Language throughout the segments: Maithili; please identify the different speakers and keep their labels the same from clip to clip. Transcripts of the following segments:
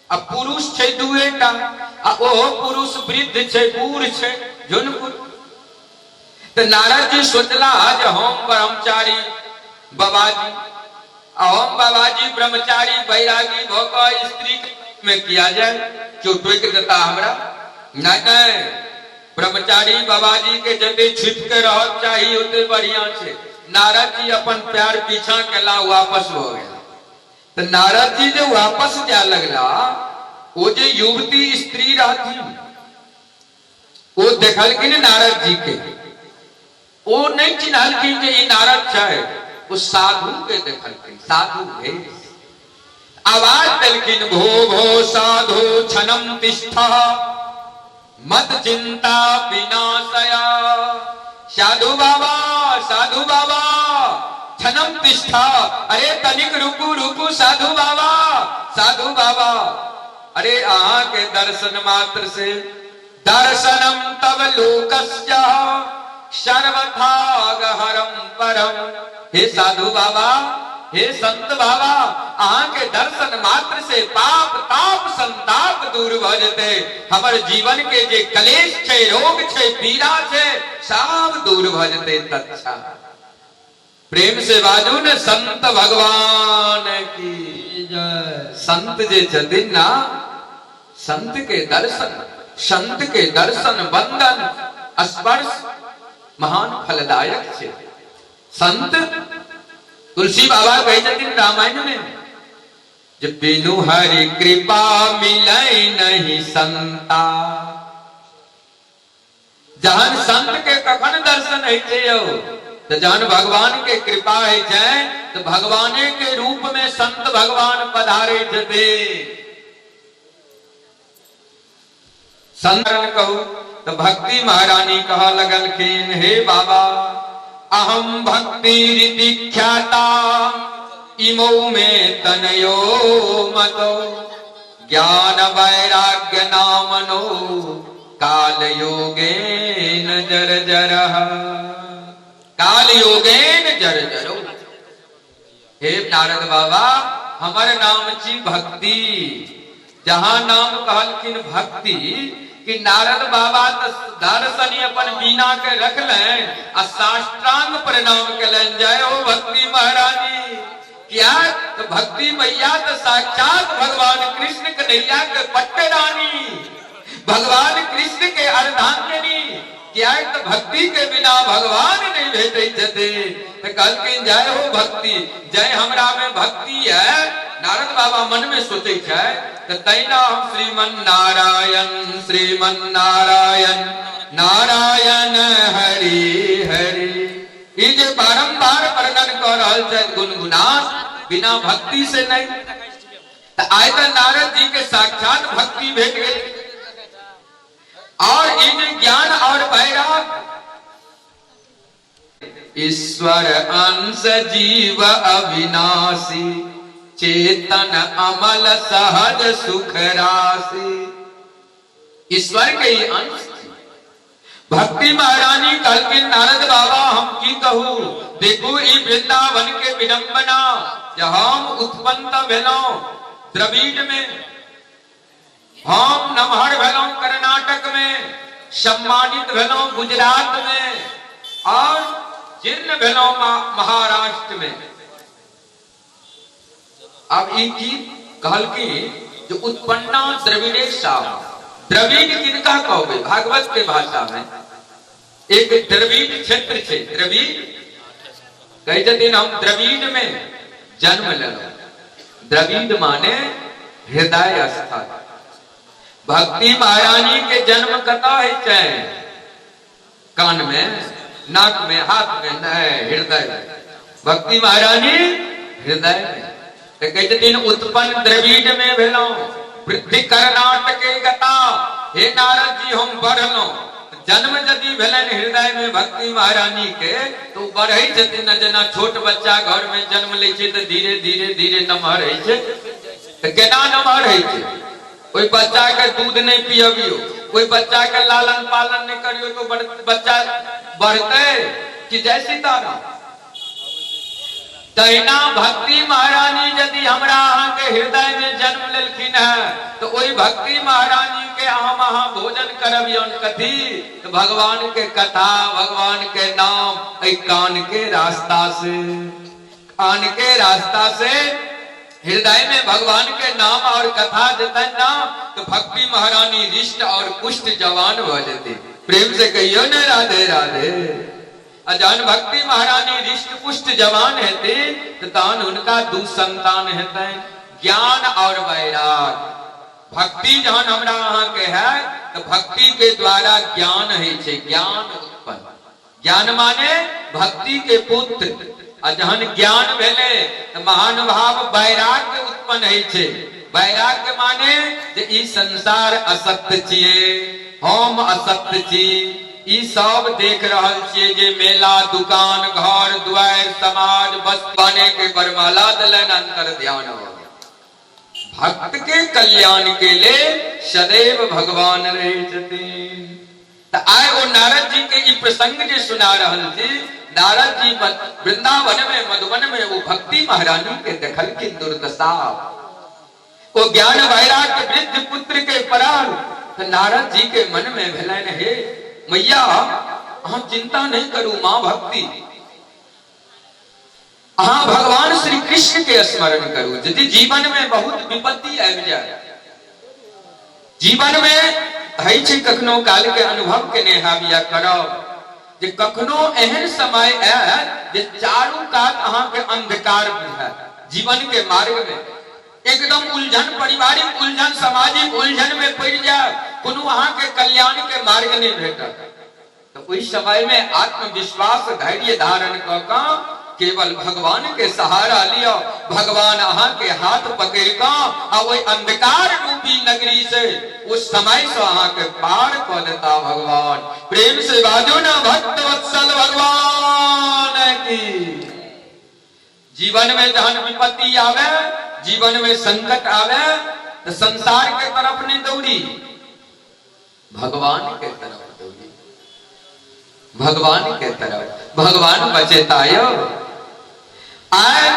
Speaker 1: आ पुरुष छै दुएटा आ ओहो पुरुष वृद्ध छै, बूढ़ छै, झुनकुर। तऽ नारद जी सोचला जे हम ब्रह्मचारी बाबाजी आ हम बाबाजी ब्रह्मचारी वैरागी भऽ कऽ स्त्री में किया जाय, केओ टोकि देता हमरा? नहि नहि, ब्रह्मचारी बाबाजी के जते छिप के रहक चाही ओते बढ़िया छै। नारद जी अपन पैर पीछा केला, वापस भऽ गेला। तऽ नारद जी जे वापस जाय लगला, ओ जे युवती स्त्री रहथिन ओ देखलखिन नारद जी के, ओ नहि चिन्हलखिन जे ई नारद छै, ओ साधु के देखलखिन, साधु भेष। आवाज देलखिन, भो भो साधु क्षणम तिष्ठ मत चिंता विनाशया। साधु बाबा, साधु बाबा क्षणम तिष्ठ, अरे तनिक रुकू रुकू साधु बाबा, साधु बाबा, अरे अहाँ के दर्शन मात्र से दर्शनम तब लोकस्य सर्वथा गहरम परम। हे साधु बाबा, हे संत बाबा, अहाँ के दर्शन मात्र से पाप ताप संताप दूर भ जेतै, हमर जीवन के जे कलेश छै, रोग छै, पीड़ा छै, सब दूर भ जेतै। तच्छा प्रेम से बाजू ने संत भगवान की जय। संत जे छथिन ना, संत के दर्शन, संत के दर्शन वंदन स्पर्श महान फलदायक छै। संत तुलसी बाबा कहै छथिन रामायण में जे बिनु हरि कृपा मिलै नहीं संता। जहन संत के कखन दर्शन होइ छै यौ, तऽ जहन भगवान के कृपा होइ छै तऽ भगवाने के रूप में संत भगवान पधारे छथिन। संत कहू तऽ भक्ति महारानी कह लगलखिन, हे बाबा अहम भक्ति रीति ख्याता इमौ में तनयो मतो ज्ञान वैराग्य नामनो काल योगेन जर जर, काल योगेन जर जरो। हे नारद बाबा, हमर नाम छी भक्ति। जहां नाम कहलखिन भक्ति कि नारद बाबा तऽ दर्शनी अपन बीना के रखलनि आ साष्टांग प्रणाम केलनि, जय हो भक्ति महारानी। किया तो भक्ति मैया तो साक्षात भगवान कृष्ण कन्हैया के पट्ट रानी, भगवान कृष्ण के अर्धांगिनी। किया तो भक्ति के बिना भगवान नहीं भेटै छथिन। तो कहलखिन जय हो भक्ति, जय हमरा में भक्ति है। नारद बाबा मन में सोचै छै तो तैना हम श्रीमन नारायण श्रीमन नारायण नारायण हरि हरि, ई जे बारंबार वर्णन कऽ रहल छथि गुनगुनान, बिना भक्ति से नहीं। तऽ आइ तऽ नारद जी के साक्षात भक्ति भेट गेल। और ई जे ज्ञान और वैराग, ईश्वर अंश जीव अविनाशी, चेतन अमल सहज सुख राशि। ईश्वर के ही अंश। भक्ति महारानी कहलखिन नारद बाबा हम की कहू, देखू ई वृंदावन के विडंबना, जे हम उत्पन्न तऽ भेलहुँ द्रविड़ में, हम नमहर भेलहुँ कर्नाटक में, सम्मानित भेलहुँ गुजरात में और जीर्ण भेलहुँ महाराष्ट्र में। आब ई की कहलखिन जे उत्पन्ना द्रविड़े साह। द्रविड़ किनका कहबै? भागवत के भाषा में एक द्रविड़ क्षेत्र छै, द्रविड़ कहै छथिन हम द्रविड़ में जन्म लेलहुँ। द्रविड़ माने हृदय स्थल। भक्ति महारानी के जन्म कतऽ होइ छै? कान में, नाक में, हाथ में नहीं, हृदय में। भक्ति महारानी हृदय में। तऽ कहै छथिन उत्पन्न द्रविड़ में भेलहुँ, वृद्धि कर्नाटके गता। हे नारद जी हम बढ़लहुँ। जन्म यदि भेलनि हृदय में भक्ति महारानी के तो ओ बढ़ै छथिन ने, जेना छोट बच्चा घर में जन्म लै छै तऽ धीरे धीरे धीरे नमहर होइ छै। तऽ केना नमहर होइ छै? ओहि बच्चा के दूध नहीं पियबियो, ओहि बच्चा के लालन पालन नहीं करियो तो बच्चा बढ़ते कि जय सीताराम। तहिना भक्ति महारानी यदि जी हमरा अहाँके हृदय में जन्म लेलखिन है, तो ओहि भक्ति महारानी के हम अहाँ भोजन करबियन कथी? तो भगवान के कथा, भगवान के नाम एहि कान के रास्ता से, कान के रास्ता से हृदय में भगवान के नाम और कथा जेतनि ना, तो भक्ति महारानी रिष्ट और पुष्ट जवान भ जेती। प्रेम से कहियो ने राधे राधे। आ जहन भक्ति महारानी रिष्ट पुष्ट जवान हेती तो तहन हुनका दू संतान हेतनि, ज्ञान और वैराग। भक्ति जहन हमरा अहाँ के है तो भक्ति के द्वारा ज्ञान होइ छै, ज्ञान उत्पन्न। ज्ञान माने भक्ति के पुत्र। आ जहन ज्ञान भेलै तऽ महानुभाव वैराग्य उत्पन्न होइ छै। वैराग्य माने जे ई संसार असत्य छियै, हम असत्य छी, ई सब देख रहल छियै जे मेला, दुकान, घर दुआरि, समाज, बस बने के बरमाला देलनि, अंतर ध्यान हो गेल। भक्त के कल्याण के लेल सदैव भगवान रहै छथिन। तऽ आइ ओ नारद जी के ई प्रसंग जे सुना रहल छी, नारद जी वृंदावन में, मधुबन में ओ भक्ति महारानी के देखलखिन दुर्दशा, ओ ज्ञान वैराग्य वृद्ध पुत्र के पराल। तऽ नारद जी के मन में भेलनि, हे मैया, अहाँ चिंता नहीं करू माँ भक्ति, अहाँ भगवान श्री कृष्ण के स्मरण करू। यदि जीवन में बहुत विपत्ति आबि जाय, जीवन में होइ छै कखनो काल के अनुभव केने हैब या करब जे कखनो एहन समय आयत जे चारू कात अहाँके अंधकार बुझायत, जीवन के मार्ग में एकदम उलझन, पारिवारिक उलझन, सामाजिक उलझन में पड़ि जायब, कोनो अहाँके कल्याण के मार्ग नहि भेटत। तऽ ओहि समय में आत्मविश्वास धैर्य धारण कऽ कऽ केवल भगवान के सहारा लिअ, भगवान अहाँ के हाथ पकड़ि कऽ आ ओहि अंधकार रूपी नगरी से, उस समय से अहाँ के पार कऽ देता भगवान। प्रेम से बाजू ना भक्त वत्सल भगवान की। जीवन में जहन विपत्ति आवे, जीवन में संकट आवे, तो संसार के तरफ नहीं दौड़ी, भगवान के तरफ दौड़ी, भगवान के तरफ, भगवान बचेता यो। आए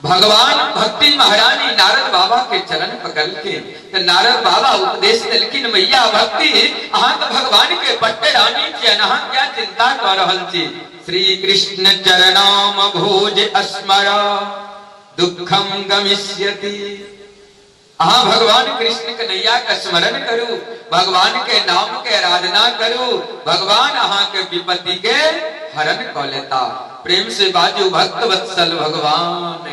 Speaker 1: भगवान भक्ति महारानी नारद बाबा के चरण पकड़ के तो नारद बाबा उपदेश देलखिन, मैया भक्ति, अहाँ तो भगवान के पट्टे रानी छियन, अहाँ क्या चिंता कर रहल छी? श्री कृष्ण चरणाम भोज स्मर दुखम गमिष्यति। अहाँ भगवान कृष्ण के नैया के स्मरण करू, भगवान के नाम के आराधना करू, भगवान अहाँ के विपत्ति के हरण कऽ लेता। प्रेम से बाजू भक्त वत्सल भगवान।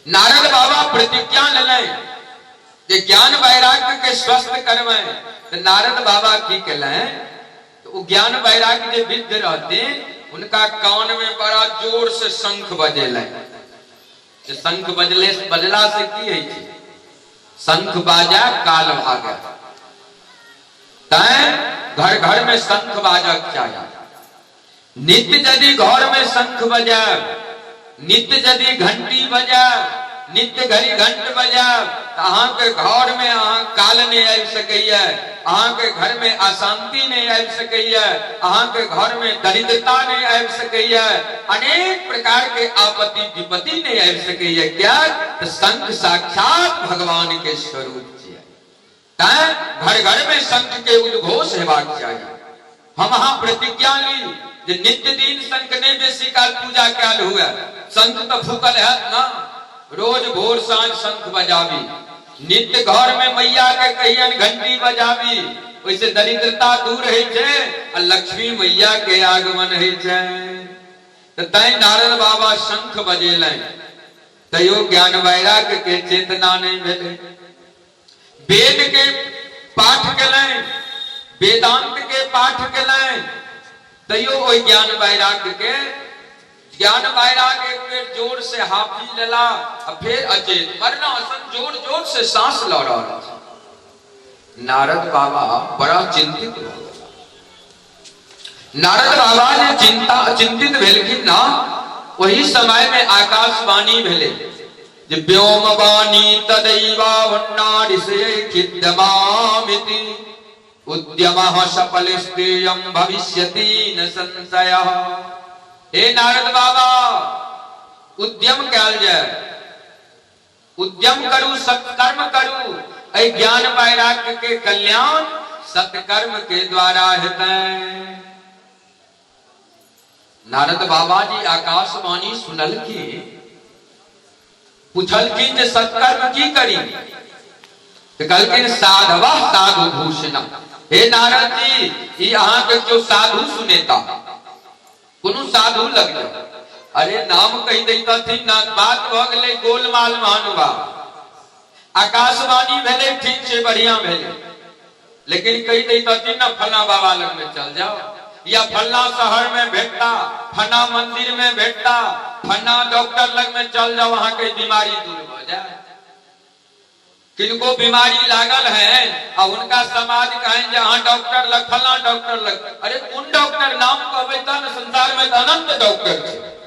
Speaker 1: नारद बाबा प्रतिज्ञा लेलनि जे ज्ञान वैराग्य के स्वस्थ करबै। तऽ नारद बाबा की केलनि, तऽ ओ ज्ञान वैराग्य जे वृद्ध रहथिन हुनका कान में बड़ा जोर से शंख बजेलनि। जे शंख बजले बजला से की होइ छै? शंख बाजा काल भागे। तैं घर घर में शंख बाजक चाही। नित्य यदि घर में शंख बजायब, नित्य यदि घंटी बजायब, नित्य घड़ी घंट बजायब, तऽ अहाँके घर में अहाँ काल नहि आबि सकैया, अहाँके घर में अशांति नहि आबि सकैया, अहाँके घर में दरिद्रता नहि आबि सकैया, अनेक प्रकार के आपत्ति विपत्ति नहि आबि सकैया। क्या तऽ शंख साक्षात भगवान के स्वरूप छियै। तैं घर घर में शंख के उद्घोष हेबाक चाही। हम अहाँ प्रतिज्ञा ली जे नित्य दिन शंख नहि बेसी काल पूजा कयल हुए, शंख तऽ फूकल हैत ना, रोज भोर साँझ शंख बजाबी, नित्य घर में मैया के कहियन घंटी बजाबी, ओहिसे दरिद्रता दूर होइ छै आ लक्ष्मी मैया के आगमन होइ छै। तऽ तैं नारद बाबा शंख बजेलनि, तैयो ज्ञान वैराग्य के चेतना नहि भेलै। वेद के पाठ केलनि, वेदांत के पाठ केलनि, तैयो ओहि ज्ञान वैराग्य के ज्ञान वैराग्य एक बेर जोर से हाफी लेला आ फेर अचेत मरना असन जोर जोर से सांस लऽ रहल छै। नारद बाबा बड़ा चिंतित भऽ गेला। नारद बाबा जे चिंता चिंतित भेलखिन ना, ओही समय में आकाशवाणी भेलै जे व्योम वाणी तदैवाहुन्नारिषये खिद्यमामिति उद्यमः सफलस्तेयं भविष्यति न संशयः। हे नारद बाबा, उद्यम कयल जाय, उद्यम करू, सत्कर्म करू। एहि ज्ञान वैराग्य के कल्याण सत्कर्म के द्वारा हेतै। नारद बाबा जी आकाशवाणी सुनलखिन, पुछलखिन जे सत्कर्म की करी? तऽ कहलखिन साधवा साधु भूषण। हे नारद जी, ई अहाँके केओ साधु सुनेता, कोनो साधु लग जाओ। अरे नाम कहि दैतथिन ना, बात भऽ गेलै गोलमाल। महानुभाव, आकाशवाणी भेलै, ठीक छै, बढ़िया भेलै, लेकिन कहि दैतथिन ना फलना बाबा लग में चल जाओ, या फलना शहर में भेटता, फलना मंदिर में भेटता, फलना डॉक्टर लग में चल जाओ, अहाँके बीमारी दूर भऽ जाए। किनको बीमारी लागल है आ हुनका समाज कहन जे अहाँ डॉक्टर लग, फलना डॉक्टर लग। अरे कोन डॉक्टर, नाम कहबै तब ने, संसार में तऽ अनंत डॉक्टर छै।